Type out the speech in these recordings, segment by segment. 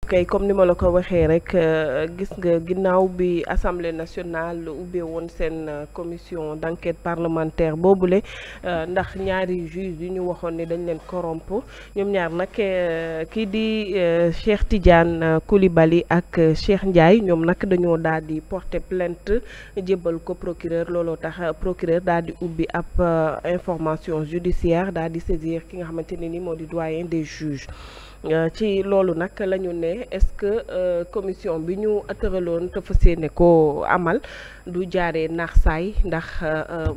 kay comme ni ma la ko waxee rek gis nga ginnaaw bi assemblée nationale ubbee woon seen commission d'enquête parlementaire boobule ndax ñaari juge yi ñu waxoon ni dañ leen corrompre ñoom ñaar nag kii di Cheikh Tidiane Coulibaly ak Cheikh Ndiaye ñoom nag dañoo daal di porter plainte jébbal ko procureur looloo tax procureur daal di ubbi ab information judiciaire daal di saisir ki nga xamante ne ni moo di doyen des juges. ci loolu nag la ñu ne est-ce que commission bi ñu tëraloon te fas yéene ko amal du jaaree naax saay ndax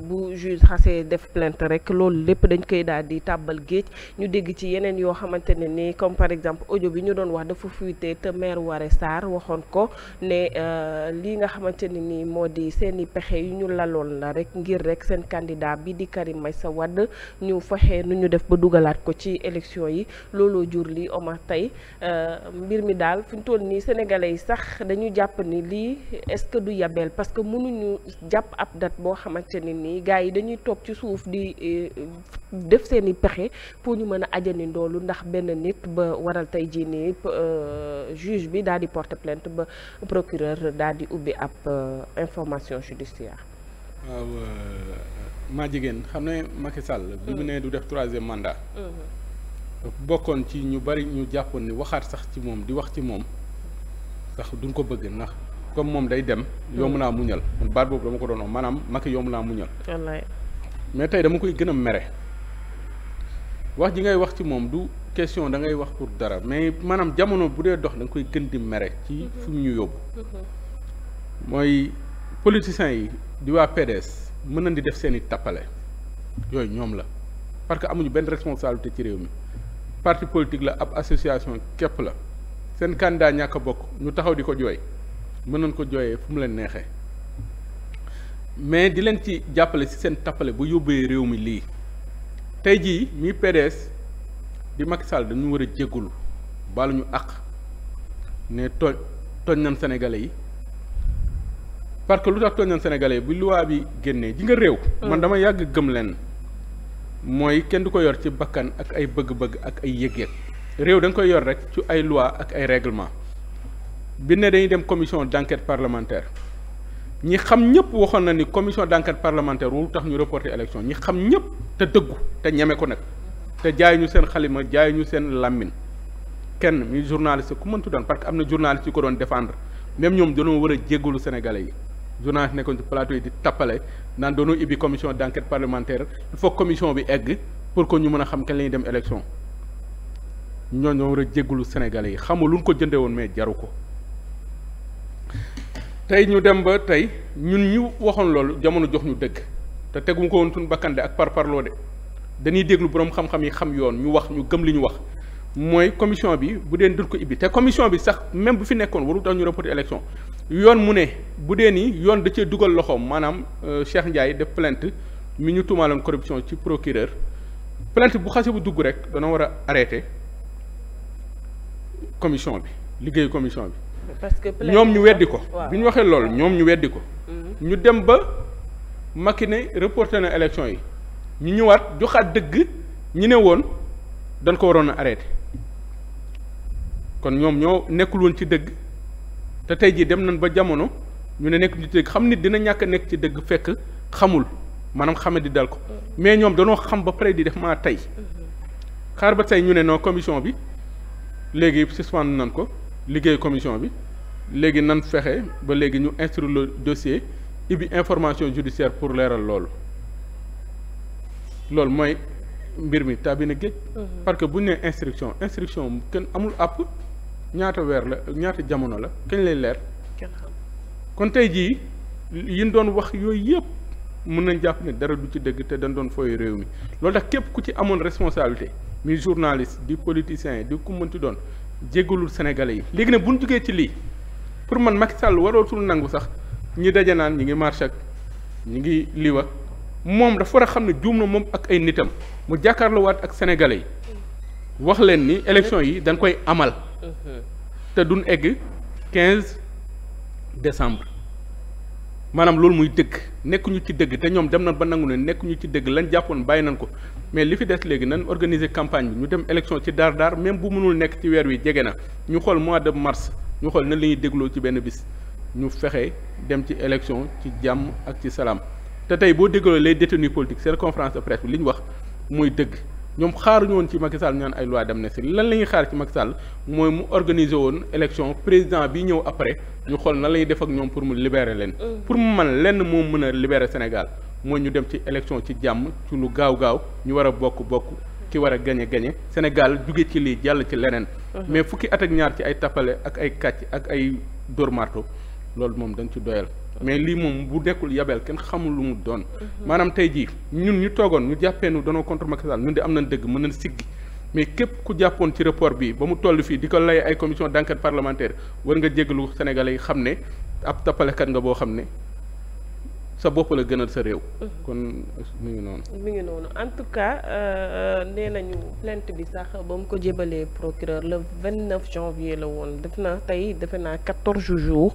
bu juge xasee def plainte rek loolu lépp dañ koy daal di tàbbal géej ñu dégg ci yeneen yoo xamante ne ni comme par exemple audio bi ñu doon wax dafa fuité te maire Waré Sarr waxoon ko ne lii nga xamante ne ni moo di seeni pexe yu ñu laloon la rek ngir rek seen candidat bi di Karim Meïssa Wade ñu fexe nu ñu def ba dugalaat ko ci élection yi looloo jur li Omar tey mbir mi daal fi ñu toll nii sénégalais yi sax dañu jàpp ni lii est-ce que du yabeel parce que mënuñu jàpp ab date boo xamante ne nii gars yi dañuy toog ci suuf di def seeni pexe pour ñu mën a ajani ndoolu ndax benn nit ba waral tey jii nii juge bi daal di porter plainte ba procureur daal di ubbi ab information judiciaire. waaw maa jigéen xam ne Macky Sall. bi mu ne du def 3e mandat. bokkoon ci ñu bari ñu jàppoon ni waxaat sax ci moom di wax ci moom sax duñ ko bëgg ndax comme moom day dem. yomb naa muñal man baat boobu dama ko doon wax maanaam Macky yomb naa muñal. wallaay mais tey dama koy gën a mere wax ji ngay wax ci moom du question da ngay wax pour dara mais maanaam jamono bu dee dox da nga koy gën di mere ci fu ñu yóbbu. mooy politiciens yi di waa PDS mën nañ di def seen i tappale yooyu ñoom la parce que amuñu benn responsabilité ci réew mi. parti politique la ab association képp la seen candidat ñàkk a bokk ñu taxaw di ko jooy mën nañ ko jooyee fu mu leen neexee mais di leen ci jàppale ci seen tappale bu yóbbee réew mi lii tey jii mi PDS di Macky Sall dañu war a jéggulu baalu ñu àq ne tooñ nañ sénégalais yi parce que lu tax tooñ nañ sénégalais yi bu loi bi génnee ji nga réew man dama yàgg gëm leen mooy kenn du ko yor ci bakkan ak ay bëgg-bëgg ak ay yëg-yëg réew da nga koy yor rek ci ay loi ak ay règlement bi ne dañuy dem commission d'enquête parlementaire ñi xam ñëpp waxoon na ni commission d'enquête parlementaire wul tax ñu reporter élection ñi xam ñëpp te dëggu te ñeme ko nag te jaay ñu seen xalima jaay ñu seen làmmiñ kenn mi journaliste ku mëntu doon parce que am na journaliste yu ko doon défendre même ñoom dañoo war a jéggalu sénégalais yi journaliste nekkoon ci plateau yi di tappale naan doonoo ibbi commission d'enquête parlementaire il faut commission bi egg pour que ñu mën a xam kañ la ñuy dem élection ñoo war a jéggulu sénégalais yi xamul lu ñu ko jëndee woon mais jaru ko tey ñu dem ba tey ñun ñu waxoon loolu jamono jox ñu dëgg te tegu ko woon suñu bakkande ak parparloo de dañuy déglu boroom xam-xam yi xam yoon ñu wax ñu gëm li ñu wax mooy commission bi bu dee dul ko ibbi te commission bi sax même bu fi nekkoon waru tax ñu reporter élection yoon mu ne bu dee ni yoon da cee dugal loxoom maanaam Cheikh Ndiaye def plainte mi ñu tuumaaloon corruption ci procureur plainte bu xase bu dugg rek dana war a arrêter commission bi liggéeyu commission bi. parce que ñoom ñu weddi ko. bi ñu waxee loolu ñoom ñu weddi ko. ñu dem ba Macky ne reporter na élection yi ñu ñëwaat joxaat dëgg ñi ne woon dañ ko waroon a arrêter kon ñoom ñoo nekkul woon ci dëgg. te tey jii dem nañ ba jamono ñu ne nekk ci dëgg xam nit dina ñàkk a nekk ci dëgg fekk xamul maanaam xame di dal ko mais ñoom danoo xam ba pare di def maa tey xaar ba tey ñu ne non commission bi léegi suspendre nañ ko liggéey commission bi léegi nan fexe ba léegi ñu instruire le dossier ibbi information judiciaire pour leeral loolu mooy mbir mi tàbbi na géej parce que bu ñu nee instruction kenn amul àpp ñaata weer la ñaata jamono la kañ lay leer kon tey jii yi ñu doon wax yooyu yëpp mën nañ jàpp ne dara du ci dëgg te dañ doon fooy réew mi loolu tax képp ku ci amoon responsabilité muy journaliste di politicien di ku mënti doon jéggalul sénégalais yi léegi nag bu ñu jógee ci lii pour man Macky Sall warootul nangu sax ñi daje naan ñi ngi marche ak ñi ngi liwa moom dafa war a xam ne juum na moom ak ay nitam mu jàkkaarloowaat ak sénégalais yi wax leen ni élection yi dañ koy amal te duñ egg 15 décembre maanaam loolu muy dëgg nekkuñu ci dëgg te ñoom dem na ba nangu ne nekkuñu ci dëgg lañ jàppoon bàyyi nañ ko mais li fi des léegi nan organiser campagne bi ñu dem élection ci daar même bu mënul nekk ci weer wi jege na ñu xool mois de mars ñu xool nan la ñuy dégloo ci benn bis ñu fexe dem ci élection ci jàmm ak ci salaam te tey boo dégloo les détenus politiques seen conférence de presse bi li ñu wax muy dëgg ñoom xaaruñu woon ci Macky Sall ñaan ay loi d'amnistie lan la ñuy xaar ci Macky Sall mooy mu organiser woon élection président bi ñëw après ñu xool nan la ñuy def ak ñoom pour mu libérer leen. pour mu man lenn moo mën a libérer Sénégal mooy ñu dem ci élection ci jàmm ci lu gaaw ñu war a bokk ki war a gañe Sénégal jóge ci lii jàll ci leneen. mais fukki at ak ñaar ci ay tappale ak ay kàcc ak ay dóor marto loolu moom dañ ci doyal. mais lii moom bu nekkul yabel kenn xamul lu mu doon. maanaam tey jii ñun ñu toogoon ñu jàppee nu danoo contre Macky Sall ñun de am nañ dëgg mën nañ siggi mais képp ku jàppoon ci report bi ba mu toll fii di ko lay ay commission d'enquête parlementaire war nga jéggalu Sénégalais yi xam ne ab tappalekat nga boo xam ne sa bopp la gënal sa réew. kon mi ngi noonu. En tout cas nee nañu plainte bi sax ba mu ko jébalee procureur le 29 janvier la woon defe naa 14 jours.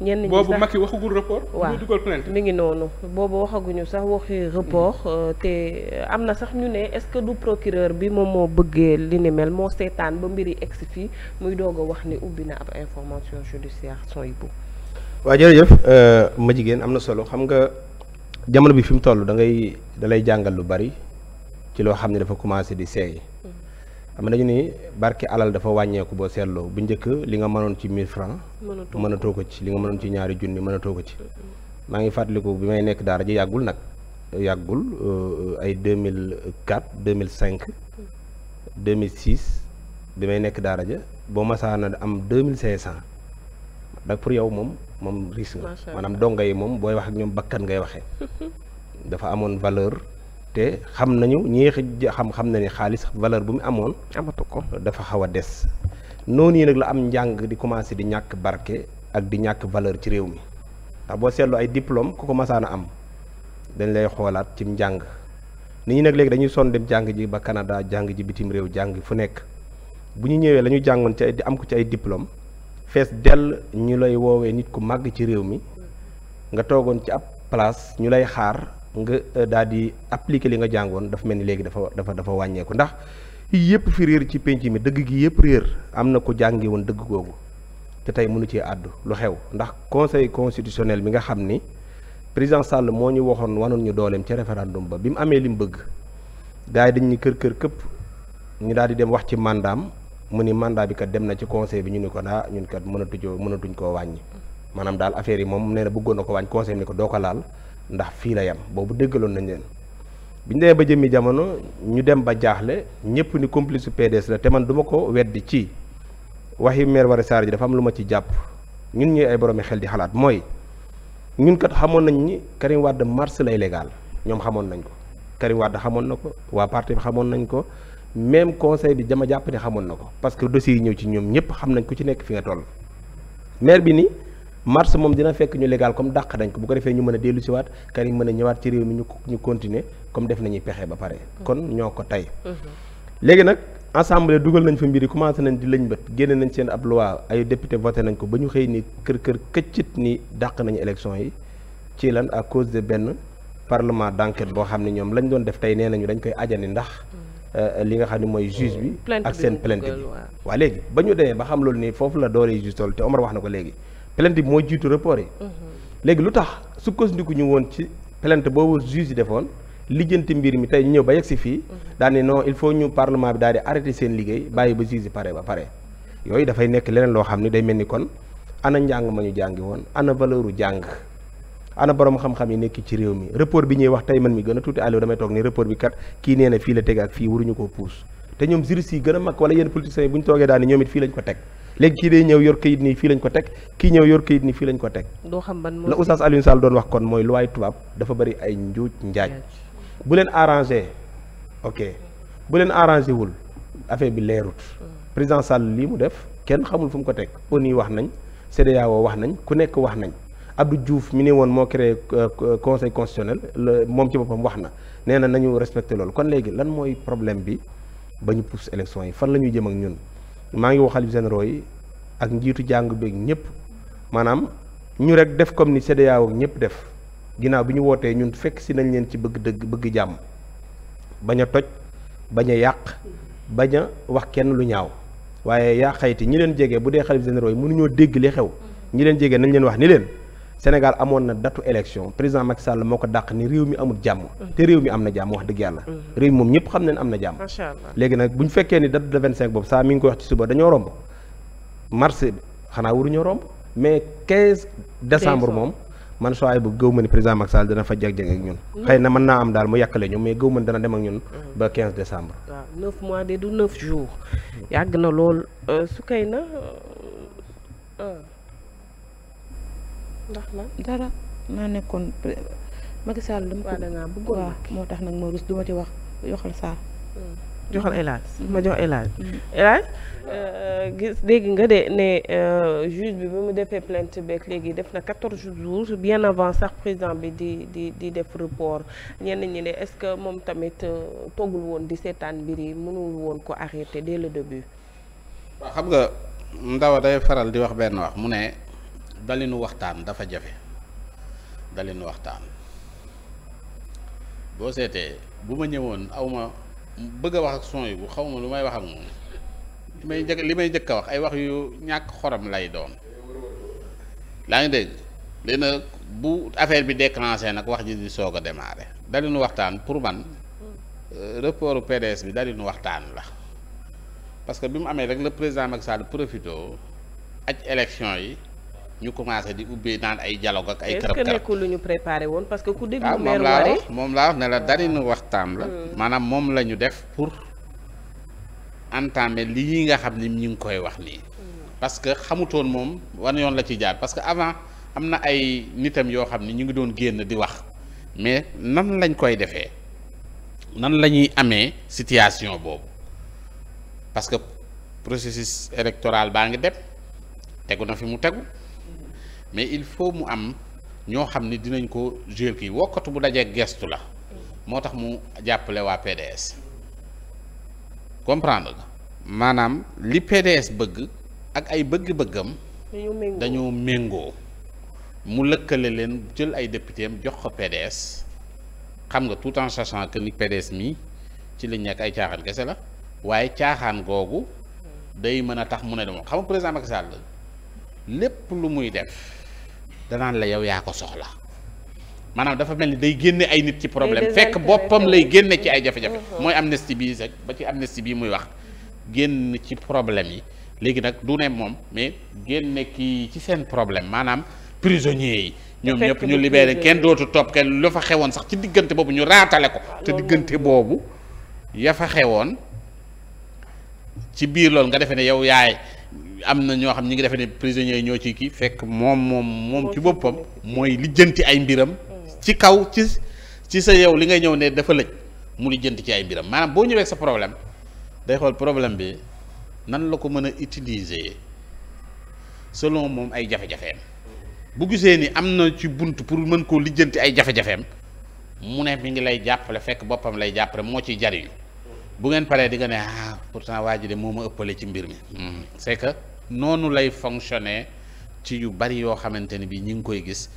ñenn ñi sax boobu Macky waxagul report. waaw dugal plainte mi ngi noonu boobu waxaguñu sax waxi report. te am na sax ñu ne est-ce que du procureur bi moom moo bëggee li ni mel moo seetaan ba mbiri egsi fii muy doog a wax ni ubbi na ab information judiciaire son yi boobu. waaw jërëjëf ma jigéen am na solo xam nga jamono bi fi mu toll da lay jàngal lu bari ci loo xam ne dafa commencé di seey xam nañu ni barke alal dafa wàññeeku boo seetloo bu njëkk li nga mënoon ci 1000 francs mënatoo ko ci li nga mënoon ci ñaari junni mënatoo ko ci maa ngi fàttaliku bi may nekk daara ji yàggul ay 2004 2005 2006 bi may nekk daara ja boo masaana am 2500 dak pour yow moom risque nga maanaam donga yi moom booy wax ak ñoom bakkan ngay waxee dafa amoon valeur te xam nañu ñi xam na ni xaalis valeur bu mu amoon amatu ko dafa xaw a des noonu yi nag la am njàng di commencé di ñàkk barke ak di ñàkk valeur ci réew mi ndax boo seetloo ay diplôme ku ko masaan a am dañ lay xoolaat ci njàng nit ñi nag léegi dañuy sonn dem jàng ji ba Canada jàng ji bitim réew jàng fu nekk bu ñu ñëwee la ñu jàngoon ci ay am ko ci ay diplôme fees dell ñu lay woowee nit ku màgg ci réew mi nga toogoon ci ab place ñu lay xaar nga daal di appliquer li nga jàngoon dafa mel ni léegi dafa wàññeeku ndax yëpp fi réer ci penc mi dëgg gi yëpp réer am na ko jàngi woon dëgg googu te tey mënu ci àddu lu xew ndax conseil constitutionnel bi nga xam ni président Sall moo ñu waxoon wanoon ñu dooleem ca référendum ba bi mu amee li mu bëgg gars yi dañ ñu kër këpp ñu daal di dem wax ci mandaam mu ni mandat bi kat dem na ci conseil bi ñu ni ko ñun kat mënatuñ koo wàññi maanaam daal affaire yi moom nee na bëggoon na ko wàññi conseil bi ni ko doo ko laal ndax fii la yem boobu déggaloon nañ leen bi ñu demee ba jëmmi jamono ñu dem ba jaaxle ñëpp ni complice PDS la te man du ma ko weddi ci waxi maire Woré Sarr ji dafa am lu ma ci jàpp ñun ñuy ay boroomi xel di xalaat mooy ñun kat xamoon nañ ni Karim Wade mars lay légal ñoom xamoon nañ ko Karim Wade xamoon na ko waa parti bi xamoon nañ ko même conseil bi dama jàpp ne xamoon na ko parce que dossiers yi ñëw ci ñoom ñëpp xam nañ ku ci nekk fi nga toll maire bi ni mars moom dina fekk ñu légal comme dàq nañ ko bu ko defee ñu mën a dellu si waat Karim mën a ñëwaat ci réew mi ñu continuer comme def nañuy pexe ba pare kon ñoo ko tey léegi nag assemblée dugal nañ fa mbir yi commencé nañ di lëñ bët génne nañ seen ab loi ay député voté nañ ko ba ñu xëy ni kër këccit ni dàq nañu élection yi ci lan à cause de benn parlement d'enquête boo xam ne ñoom lañ doon def tey nee nañu dañ koy ajani ndax li nga xam ne mooy juge bi ak seen plainte bi waa léegi ba ñu demee ba xam loolu nii foofu la dooree juge toll te Omar wax na ko léegi plainte bi moo jiitu report yi léegi lu tax sukkandiku ñu woon ci plainte boobu juge yi defoon lijjanti mbir mi tey ñu ñëw ba yegg si fii daal ne non il faut ñu parlement bi daal di arrêté seen liggéey bàyyi ba juge yi pare ba pare yooyu dafay nekk leneen loo xam ne day mel ni kon ana njàng ma ñu jàngi woon ana valeur u jàng ana borom xam-xam yi nekk ci réew mi report bi ñuy wax tey man mi gën a tuuti Aliou damay toog ni report bi kat kii nee na fii la teg ak fii waruñu koo puus te ñoom juristes yi gën a mag wala yenn politiciens yi bu ñu toogee daal ni ñoom it fii lañ ko teg léegi kii day ñëw yor kayit nii fii lañ ko teg kii ñëw yor kayit nii fii lañ ko teg la Oustaz Alioune Sall doon wax kon mooy luwaay tubaab dafa bëri ay njuuj njaaj bu leen arrangé bu leen arrangé wul affaire bi leerut président Sall lii mu def kenn xamul fu mu ko teg ONU wax nañ CEDEAO wax nañ ku nekk wax nañ Abdou Diouf mi ne woon moo créé conseil constitutionnel moom ci boppam wax na nee na nañu respecté loolu kon léegi lan mooy problème bi ba ñu pousse élection yi fan la ñuy jëm ak ñun maa ngi wax xalif généraux yi ak njiitu jàng beeg ñëpp maanaam ñu rek def comme ni CEDEAO ñëpp def ginnaaw bi ñu wootee ñun fekk si nañ leen ci bëgg dëgg bëgg jàmm bañ a toj bañ a yàq bañ a wax kenn lu ñaaw waaye yaa xayti ñi leen jege bu dee xalif généraux yi mënuñoo dégg li xew ñi leen jege nañ leen wax ni leen Sénégal amoon na datu élection président Macky Sall moo ko dàq ni réew mi amul jàmm te réew mi am na jàmm wax dëgg yàlla réew mi moom ñëpp xam nañ am na jàmm macha allah léegi nag bu ñu fekkee ni date de 25 boobu saa mi ngi ko wax ci suba dañoo romb mars xanaa waruñoo romb mais 15 décembre moom man soo ay bu gëw ma ni président Macky Sall dana fa jeg-jeg ak ñun xëy na mën naa am daal mu yàkkale ñu mais gëw ma ni dana dem ak ñun ba 15 décembre waaw 9 mois de du 9 jours yàgg na lool su kay na ndax la dara naa nekkoon Macky Sall dama ko da ngaa bëggoon waaw moo tax nag ma rus duma ci wax yoxal saa joxal El Hadj ma jox El Hadj El Hadj gis dégg nga de ne juge bi mu defee plainte beeg léegi def na 14 jours bien avant sax président bi di def report ñenn ñi ne est-ce que moom tamit toggul woon di seetaan mbir yi mënul woon ko arrêter dès le début. waaw xam nga Ndawa day faral di wax benn wax mu ne dalinu waxtaan dafa jafe dalinu waxtaan boo seetee bu ma ñëwoon awma bëgg a wax ak son yi bu xaw ma lu may wax ak moom li may njëkk a wax ay wax yu ñàkk xorom lay doon laa ngi dégg léegi nag bu affaire bi déclenché nag wax ji di soog a démarré dalinu waxtaan pour man report PDS bi dalinu waxtaan la parce que bi mu amee rek le président Macky Sall profito aj élection yi ñu commencé di ubbee naan ay dialogue ak ay kërëb est-ce que nekkul lu ñu préparé woon parce que ku déglu waaw maire Waré moom laa wax ne la dalinu waxtaan la maanaam moom la ñu def pour entamer lii nga xam ni ñu ngi koy wax nii parce que xamutoon moom wan yoon la ci jaar parce que avant am na ay nitam yoo xam ni ñu ngi doon génn di wax mais nan lañ koy defee nan la ñuy amee situation boobu parce que processus électoral baa ngi dem tegu na fi mu tegu mais il faut mu am ñoo xam ni dinañ ko jouer kii wokkatu bu dajee gestu la moo tax mu jàppale waa PDS comprendre nga maanaam li PDS bëgg ak ay bëgg-bëggam dañoo méngoo mu lëkkale leen jël ay député am jox ko PDS xam nga tout en sachant que ni PDS mi ci lañ nekk ay caaxaan kese la waaye caaxaan googu day mën a tax mu ne demoon xam nga président Macky Sall lépp lu muy def danaan la yow yaa ko soxla maanaam dafa mel ni day génne ay nit ci problème fekk boppam lay génne ci ay jafe-jafe mooy amnistie bii rek ba ci amnistie bii muy wax génn ci problème yi léegi nag du ne moom mais génne kii ci seen problème maanaam prisonniers yi ñoom ñëpp ñu libéré kenn dootu topp kenn lu fa xewoon sax ci diggante boobu ñu raatale ko te diggante boobu ya fa xewoon ci biir loolu nga defee ne yow yaay am na ñoo xam ñi ngi defee ne prisonniers yi ñoo ci kii fekk moom ci boppam mooy lijjanti ay mbiram ci kaw ci sa yow li ngay ñëw ne dafa lëj mu lijjanti ci ay mbiram maanaam boo ñëwee sa problème day xool problème bi nan la ko mën a utiliser selon moom ay jafe-jafeem bu gisee ni am na ci bunt pour mën koo lijjanti ay jafe-jafeem mu ne mi ngi lay jàppale fekk boppam lay jàppale moo ciy jariñu bu ngeen paree di nga ne pourtant waa ji de moo ma ëppale ci mbir mi c'est que noonu lay fonctionner ci yu bari yoo xamante ni bi ñi ngi koy gis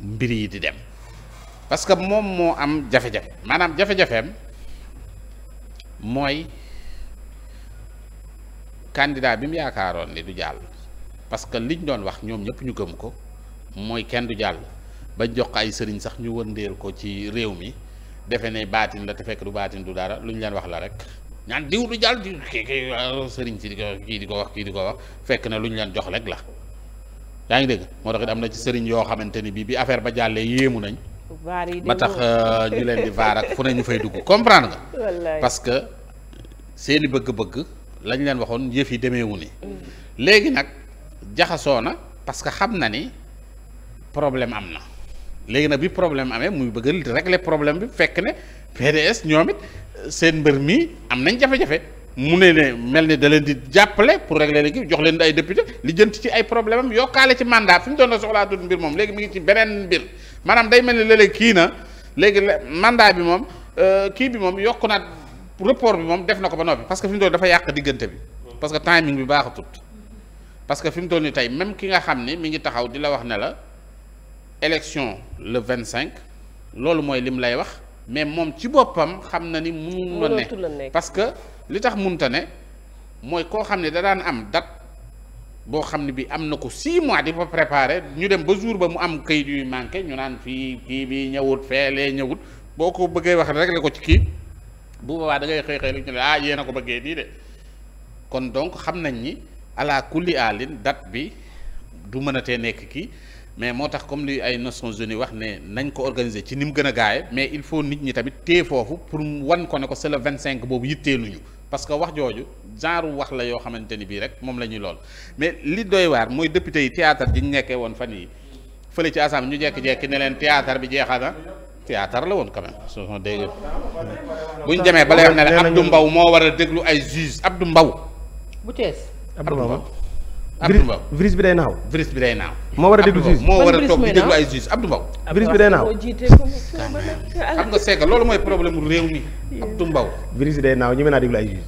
mbir yi di dem parce que moom moo am jafe-jafe maanaam jafe-jafeem mooy candidat bi mu yaakaaroon ni du jàll parce que liñ doon wax ñoom ñëpp ñu gëm ko mooy kenn du jàll ba jox ay sëriñ sax ñu wëndeel ko ci réew mi defe ne baatin la te fekk du baatin du dara lu ñu leen wax la rek ñaan diw du jàll di kii sëriñ si kii di ko wax fekk na lu ñu leen jox rek la yaa ngi dégg moo tax it am na ci sëriñ yoo xamante ni bi affaire ba jàllee yéemu nañ ba tax ñu leen di vaar ak fu ne ñu fay dugg comprendre nga parce que seeni bëgg-bëgg lañ leen waxoon yëf yi demeewu ni léegi nag jaxasoo na parce que xam na ni problème am na léegi nag bi problème amee muy bëgg a régler problème bi fekk ne PDS ñoom it seen mbër mi am nañ jafe-jafe mu ne mel ni da leen di jàppale pour régler léegi jox leen ay député li jënt ci ay problème am yokkaale ci mandat fi mu doon na soxlaa dut mbir moom léegi mi ngi ci beneen mbir maanaam day mel ni léeg-léeg kii na léegi mandat bi moom kii bi moom yokku na report bi moom def na ko ba noppi parce que fi mu doon dafa yàq diggante bi parce que timing bi baaxatut parce que fi mu toll nii tey même ki nga xam ni mi ngi taxaw di la wax ne la élection le 25 loolu mooy lim lay wax mais moom ci boppam xam na ni mënul la ne parce que li tax munta ne mooy koo xam ne da daan am date boo xam ne bi am na ko 6 mois di ko préparer ñu dem ba jour ba mu am kayit yu manqué ñu naan fii kii bi ñëwut feelee ñëwut boo ko bëggee wax rek la ko ci kii bu boobaa da ngay xëy rek ñu ne ah yéen a ko bëggee nii de kon donc xam nañ ni ala kulli alin date bi du mën a tee nekk kii mais moo tax comme li ay Nations Unies wax ne nañ ko organiser ci ni mu gën a gaaye mais il faut nit ñi tamit téye foofu pour wan ko ne ko c'est le 25 boobu yitteeluñu parce que wax jooju genre wax la yoo xamante ni bii rek moom la ñuy lool mais li doy waar mooy député yi théâtre ji ñu nekkee woon fan yi fële ci assemblée ñu jekki-jekki ne leen théâtre bi jeexal na théâtre la woon quand même soo dégg bu ñu demee ba lay wax ne la Abdou Mbow moo war a déglu ay juge Abdou Mbow bu Thiès. Abdou Mbow virus bi day naaw. virus bi day naaw. moo war a déglu juge moo war a toog di déglu ay juge Abdou Mbow. virus bi day naaw. xam nga c'est que loolu mooy problème mu réew mi Abdou Mbow. virus bi day naaw ñu mën naa déglu ay juge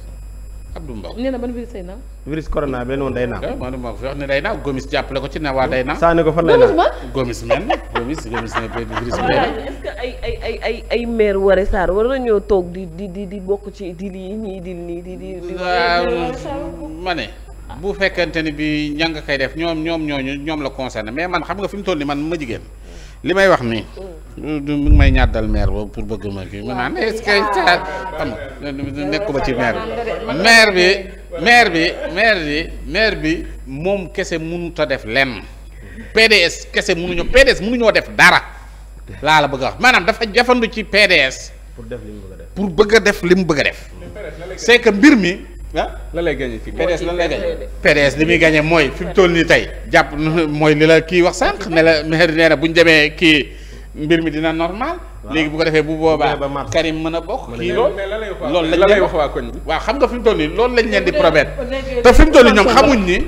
Abdou Mbow. nee na ban virus day naaw. virus corona bi leen woon day naaw. man ma fi wax ne day naaw Gomis jàppale ko ci ne waa day naaw. saa ne ko fan lay naaw. Gomis men Gomis ne virus bi day naaw. est-ce que ay maire Woré Sarr war nañoo toog di bokk ci di lii ñii di nii di. ma ne bu fekkente ni bi ña nga koy def ñoom la concerné mais man xam nga fi mu toll nii man ma jigéen li may wax nii. du mi ngi may ñàddal maire boobu pour bëgg ma kii ma naan est-ce que xam nga nekkuma ci maire bi moom kese mënut a def lenn PDS kese mënuñoo def dara laa la bëgg a wax maanaam dafa jafandu ci PDS. pour bëgg a def li mu bëgg a def. c'est que mbir mi. la lay gagné ci PDS lan lay gagné PDS li muy gagné mooy fi mu toll nii tey jàpp mooy li la kii wax sànq ne la maire nee na bu ñu demee kii mbir mi dina normal. léegi bu ko defee bu boobaa Karim mën a bokk. kii loolu la lay wax waa koñ bi. waaw xam nga fi mu toll nii loolu lañ leen di promettre te fi mu toll nii ñoom xamuñ ni.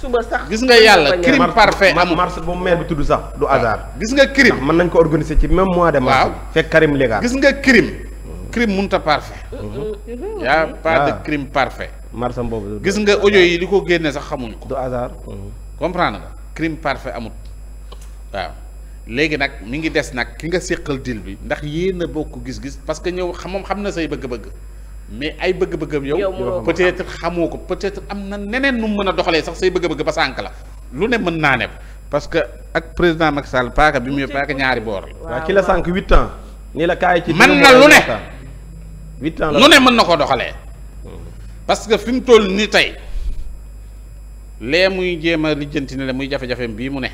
suba sax gis nga yàlla crime parfait amul mars boobu maire bi tudd sax du hasard. gis nga crime mën nañ ko organiser ci même mois de mars. fekk Karim légal. gis nga crime mënut a parfait. y a pas de crime parfait. marsam boobu gis nga audio yi li ko génne sax xamuñu ko. du hasard. comprendre nga crime parfait amut waaw léegi nag mi ngi des nag ki nga séqal deal bi ndax yéen a bokk gis-gis parce que ñëw moom xam na say bëgg-bëgg mais ay bëgg-bëggam yow peut-être xamoo ko peut-être am na neneen nu mu mën a doxalee sax say bëgg-bëgg ba sànk la lu ne mën naa ne parce que ak président Macky Sall paaka bi mu paaka ñaari boor la. waaw ki la sànk 8 ans. nii la kaay ci mën na lu ne 8 ans la lu ne mën na ko doxalee parce que fi mu toll ni tey lee muy jéem a lijjanti ne la muy jafe-jafeem bii mu ne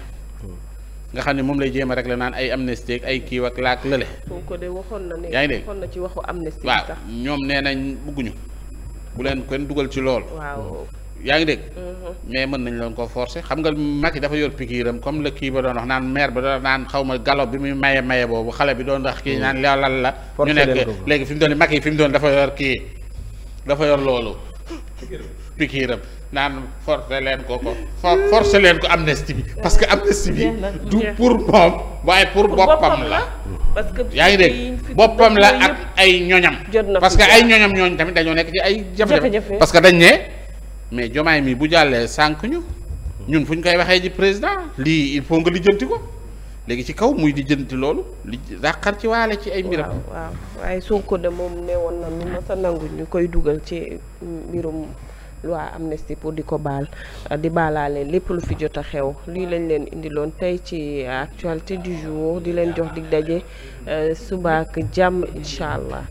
nga xam ne moom lay jéem a rek la naan ay amnistie ak ay kii ak laak lële. ko de waxoon na ne yaa ngi dégg waxoon na ci waxu amnistie waaw sax. ñoom nee nañ bëgguñu bu leen kenn dugal ci lool. waaw yaa ngi dégg. mais mën nañ leen ko forcer xam nga Macky dafa yor pikiiram comme le kii ba doon wax naan maire ba doon naan xaw ma galo bi muy maye boobu xale bi doon wax kii naan lal la. ñu nekk léegi fi mu doon nii Macky fi mu doon dafa yor kii dafa yor loolu. pikiiram naan forcer leen ko amnistie bi parce que amnistie bi du pour moom waaye pour boppam la. parce que yaa ngi dégg boppam la ak ay ñoñam. parce que ay ñoñam ñooñ tamit dañoo nekk ci ay jafe-jafe parce que dañ ne mais jomaay mi bu jàllee sànq ñun fu ñu koy waxee ji président lii il faut nga lijjanti ko léegi ci kaw muy lijjanti loolu li dàqar ci waale ci ay mbiram. waaw waaye Sonko de moom ne woon na lu ma sa nangu ñu koy dugal ci mbirum loi amnistie pour di ko baal di baalaale lépp lu fi jot a xew lii lañ leen indiloon tey ci actualité du jour di leen jox dig daje suba ak jàmm incha allah.